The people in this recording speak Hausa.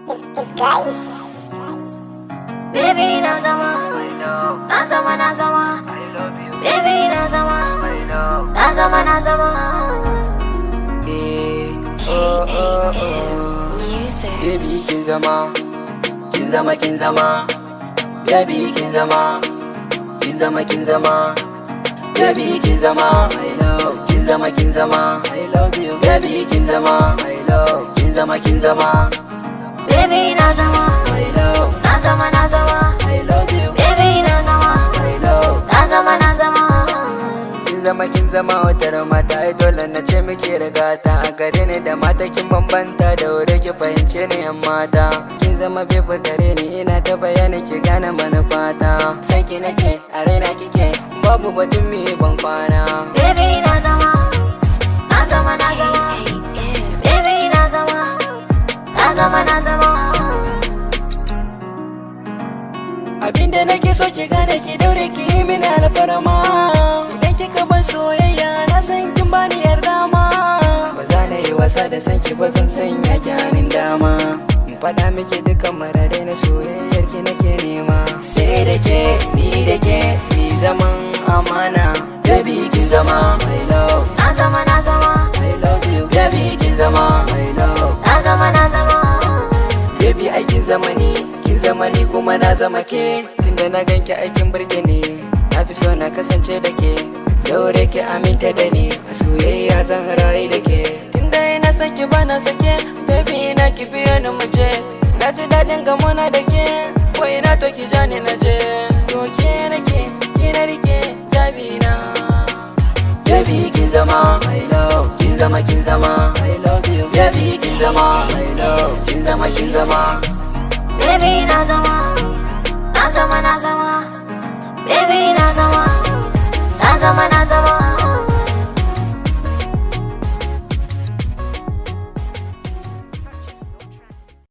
It's guys. Baby, na zama, na zama, na zama. Baby, na zama, na zama, na zama. Eh, oh. Music. Baby, kin zama, kin zama, kin zama. Baby, kin zama, kin zama, kin zama. Baby, kin zama, I love. Kin zama, kin zama, I love you. Baby, kin zama, I love. Kin zama, kin zama, Baby, na zama, I love. Na zama, na zama. I love you. Baby, na zama, I love. Na zama, na zama. Kin zama, kin zama wata mata, ai dole na ce miki rigata a gare ni. Da mata kin bambanta, da wuri ki fahimce ni, yan mata. Kin zama baby gare ni, ina ta bayani ki gane manufata. San ki nake, a raina kike, babu batun mi ban kwana. Baby, na zama, na zama, na zama. Baby, na zama, na zama, na zama. Abinda nake so ki gane, ki daure ki yi mini alfarma. Idan kika ban soyayya, na san kin bani yarda ma. Ba za na yi wasa da san ki ba, zan sanya ki hannun dama. In faɗa miki dukkan maradai na soyayyar ki nake nema. Sai da ke, ni da ke, mi zaman amana. Baby, kin zama, I love. Na zama, na zama. I love you. Baby, kin zama, I love. Na zama, na zama. Baby, aikin zamani, kin zamani kuma na zama ke. Tunda na ganki aikin burge ni, na fi so na kasance da ke. Daure ki aminta da ni, a soyayya zan rayu da ke. Tunda ina son ki bana sake, baby, ina ki biyo ni mu je. Na ji daɗin gamona da ke, ko ina to ki ja ni na je. To ke nake, ke na rike, zabi na. Baby, kin zama, I love. Kin zama, kin zama, I love you. Baby, kin zama, I love. Kin zama, kin zama. Baby, na zama.